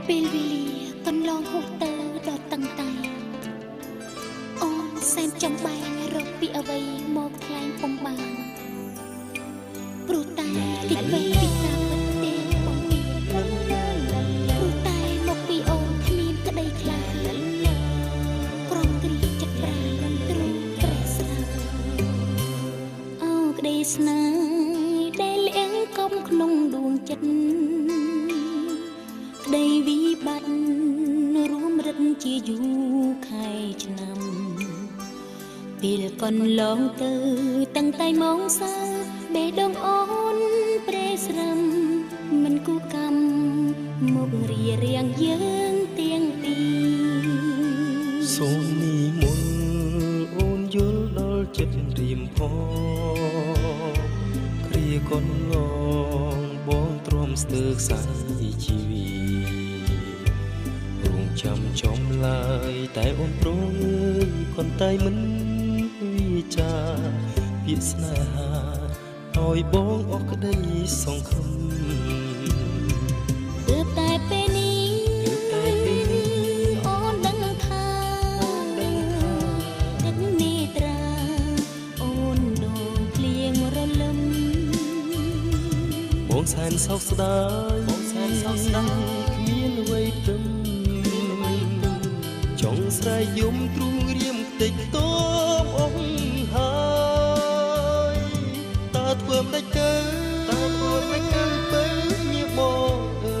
ពេលវេលាកន្លងហួសទៅដល់តឹងតែអូនសែនចង់បែងរកពីអ្វីមកថ្លែងពុំបានព្រោះតែតិចវេពីការពិតទេបងពីព្រោះតែមកពីអូនគ្មានក្តីក្លាហានក្រំគ្រាចិត្តប្រាណទ្រូងប្រេះស្រាអូក្តីស្នេហ៍ដែលលៀងកុំក្នុងដួងចិត្តក្តីវិបត្តិរួមរិទ្ធជាយូរខែឆ្នាំពេលកន្លងទៅតាំងតែម៉ោងសើបេះដូងអូនប្រេស្រាំមិនគូកម្មមករារាំងយើងទាំងពីរសូមនិមន្តអូនយល់ដល់ចិត្តរៀមផងគ្រាកន្លងបងទ្រាំស្ទើរខ្សែជីវិតរងចាំចំឡើយតែអូនប្រងអើយគន់តែមិនវាចាពាក្យស្នេហាឲ្យបងអស់ក្តីសង្ឃឹមទើបតែពេលនេះអូនដឹងថាទឹកនេត្រាអូនដងភ្លៀងរលឹមបងសែនសោកស្ដាយបងសែនសោកស្ដាយគ្មានអ្វីផ្ទឹមចង់ស្រែកយំទ្រូងរៀមតិចតមអងហើយតើធ្វើមិនដាច់ទៅតើធ្វើមិនដាច់ទៅពើមៀបងអើ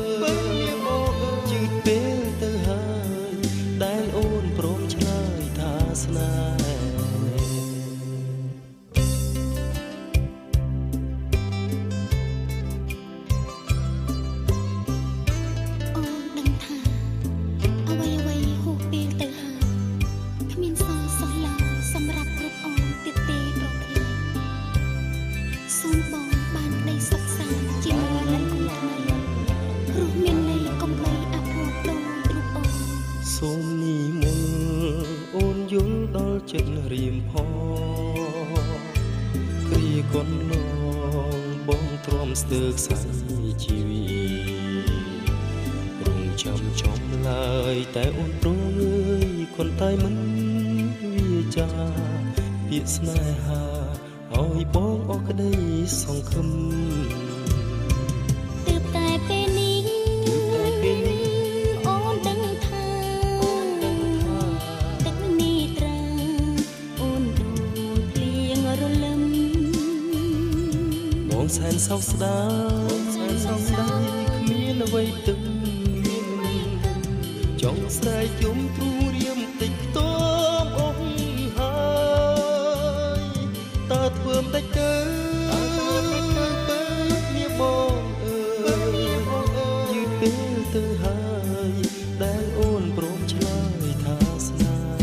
យយឺតពេលទៅហើយដែលអូនព្រមឆ្លើយថាស្នេហ៍អូនដឹងថាអ្វីអ្វីហួសពេលទៅហើយគ្មានសល់សោះឡើយសម្រាប់គ្រប់អូនទៀតទេប្រថ្លៃសូមបងបានក្តីសុខសាន្តជាមួយនឹងគូថ្មីរស់មានន័យកុំបីអភ័ព្វដូចរូបអូនសូមនិមន្តអូនយល់ដល់ចិត្តរៀមផងគ្រាកន្លងបងទ្រាំស្ទើរខ្សែជីវិតរងចាំចំឡើយតែអូនប្រងអើយគន់តែមិនវាចាពាក្យស្នេហាឲ្យបងអស់ក្តីសង្ឃឹមទើបតែពេលនេះអូនដឹងថាទឹកនេត្រាអូនដូចភ្លៀងរលឹមបងសែនសោកស្ដាយសែនសោកស្ដាយគ្មានអ្វីផ្ទឹមចង់ស្រែកយំទ្រូងរៀមតិចតមអងហើយតើធ្វើមិនដាច់ទៅពើមៀបងអើយយឺតពេលទៅហើយដែលអូនព្រមឆ្លើយថាស្នេហ៍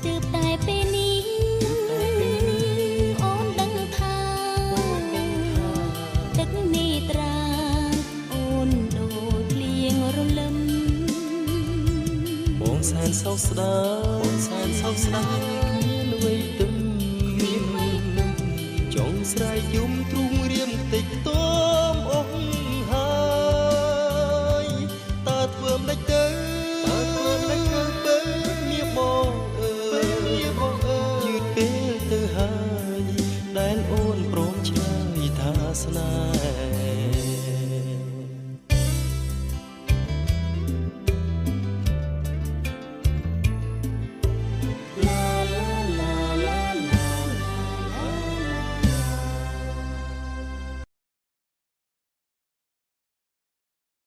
ទើបតែពេលនេះអូនដឹងថាទឹកនេត្រាអូនដូចភ្លៀងរលឹមបងសែនសោកស្ដាយសែនសោកស្ដាយគ្មានអ្វីទឹមចង់ស្រែកយំទ្រូ